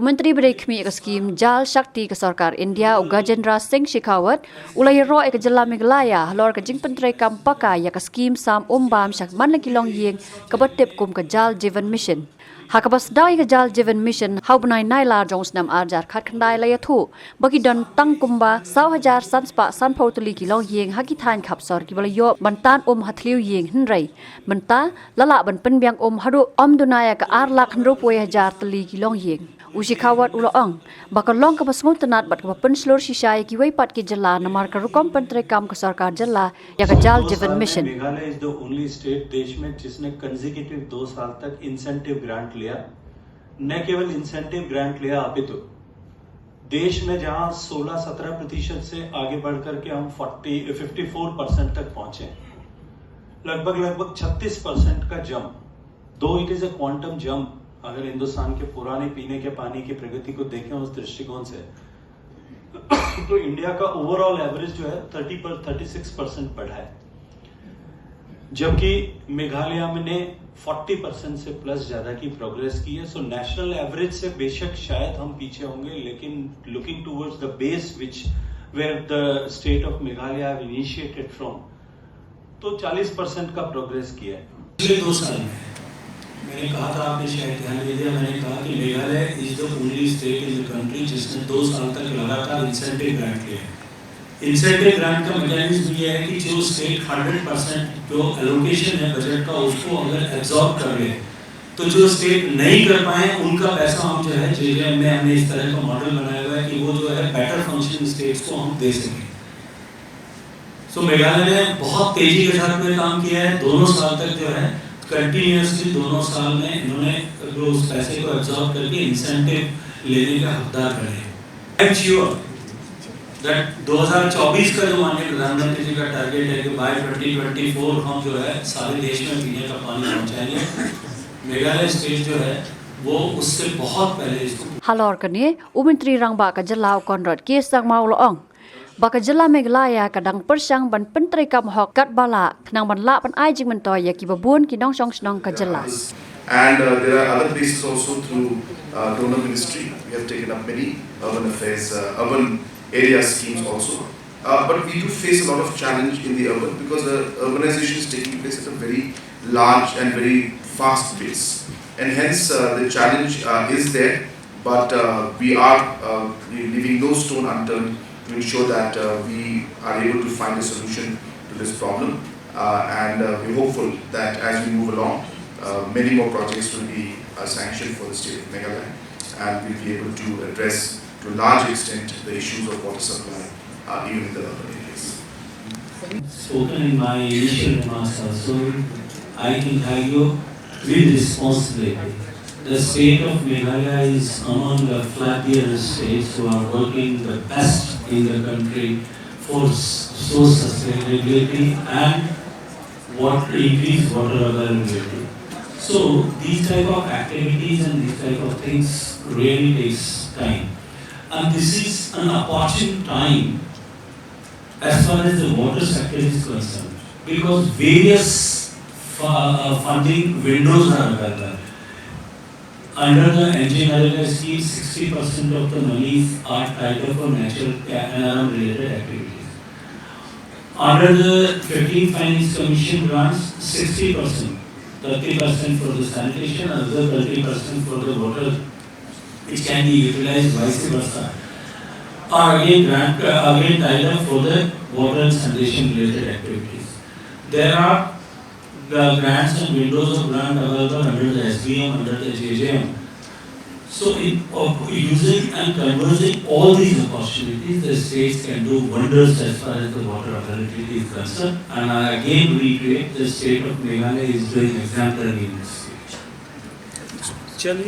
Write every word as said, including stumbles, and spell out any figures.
Myntri ba dei khmih ïa ka skim Jal Shakti ka Sorkar India, u Gajendra Singh Shekhawat, u la ïaroh ïa ka jylla Meghalaya halor ka jingpyntreikam paka ïa ka skim sam um bam sha man la ki longïing kaba tip kum ka Jal Jeevan Mission. Ha kaba sdang ïa ka Jal Jeevan Mission ha u bnai Nailar jong u snem ar hajar khatkhyndai la ïathuh ba ki don tang kumba saw hajar san spah sanphew tylli ki longïing ha ki thaiñ khapsor kiba la ïoh ban tan um ha thliew ïing, hynrei mynta la lah ban pynbiang um haduh ym duna ïa ka ar lak hynriewphew wei hajar tylli ki longïing. U Shekhawat u la ong ba ka long kaba sngewtynnat bad kaba pynshlur shisha ïa kiwei pat ki jylla namar ka rukom pyntreikam ka sorkar jylla ïa ka Jal Jeevan Mission. Meghalaya is the only state देश में जिसने कंसेक्यूटिव दो साल तक इंसेंटिव ग्रांट लिया, न केवल इंसेंटिव ग्रांट लिया अपितु देश में जहां सोलह सत्रह प्रतिशत से आगे बढ़ करके हम फ़ोर्टी फ़िफ़्टी फ़ोर परसेंट तक पहुंचे हैं, लगभग लगभग छत्तीस परसेंट का जंप, दो इट इज अ क्वांटम जंप। अगर हिंदुस्तान के पुराने पीने के पानी की प्रगति को देखें उस दृष्टिकोण से, तो इंडिया का ओवरऑल एवरेज जो है थर्टी पर थर्टी सिक्स परसेंट बढ़ा है, जबकि मेघालय में ने फ़ोर्टी परसेंट से प्लस ज्यादा की प्रोग्रेस की है। सो नेशनल एवरेज से बेशक शायद हम पीछे होंगे, लेकिन looking towards the base which where the state of Meghalaya have initiated from, तो चालीस परसेंट का प्रोग्रेस किया है पिछले दो साल में। मैंने कहा था, आपने शायद ध्यान नहीं दिया, मैंने कहा कि मेघालय is the only state in the country जिसने दो साल तक लगातार इंसेंटिव ग्रांट लिया है। इंसेंटिव ग्रांट का मैकेनिज्म ये है कि जो स्टेट हंड्रेड परसेंट जो एलोकेशन है बजट का, उसको अगर एब्जॉर्ब कर ले, तो जो स्टेट नहीं कर पाए, उनका पैसा हम जो है जेजेएम में हमने इस तरह का मॉडल बनाया हुआ है कि वो जो है बेटर फंक्शनिंग स्टेट्स को हम दे सकें। सो मेघालय ने बहुत तेजी के साथ में काम किया है। दोनों साल तक जो है कंटिन्यूअसली दोनों साल में इन्होंने जो उस पैसे को एब्जॉर्ब करके इंसेंटिव लेने का हकदार बने। आई एम श्योर दैट दो हज़ार चौबीस का जो माननीय प्रधानमंत्री जी का टारगेट है कि बाय ट्वेंटी ट्वेंटी फ़ोर हम जो है सारे देश में पीने का पानी पहुंचाएंगे, मेघालय स्टेट जो है वो उससे बहुत पहले इसको Halor kane, u Myntri Rangbah ka jylla u Conrad K Sangma u la ong ba ka jylla Meghalaya ka dang pyrshang ban pyntreikam hok katba lah khnang ban lah ban ai jingmyntoi ïa kiba bun ki nongshong shnong ka jylla. And uh, there are other places also through uh, donor ministry. We have taken up many urban affairs, uh, urban area schemes also. Uh, but we do face a lot of challenge in the urban because the urbanization is taking place at a very large and very fast pace. And hence uh, the challenge uh, is there, but uh, we are uh, leaving no stone unturned to ensure that uh, we are able to find a solution to this problem. Uh, and uh, we're hopeful that as we move along, uh, many more projects will be uh, sanctioned for the state of Meghalaya, and we'll be able to address to a large extent the issues of water supply, uh, even in the urban areas. Spoken in my initial remarks also, I can tell you with responsibility, the state of Meghalaya is among the flagbearer states who are working the best in the country for s- source sustainability and what increase water availability. So these type of activities and these type of things really takes time. And this is an opportune time as far as the water sector is concerned, because various fu- uh, funding windows are available. Under the N G N R L M scheme, sixty percent of the monies are tied up for natural N R M related activities. Under the fifteen Finance Commission grants, sixty percent, thirty percent for the sanitation, another thirty percent for the water, which can be utilized vice versa, are again grant, uh, again tied up for the water and sanitation related activities. There are the grants and windows of grant available under the S B M, under the J J M. So, in of using and converging all these opportunities, the states can do wonders as far as the water availability is concerned. And I again reiterate, the state of Meghalaya is doing exemplary in this field.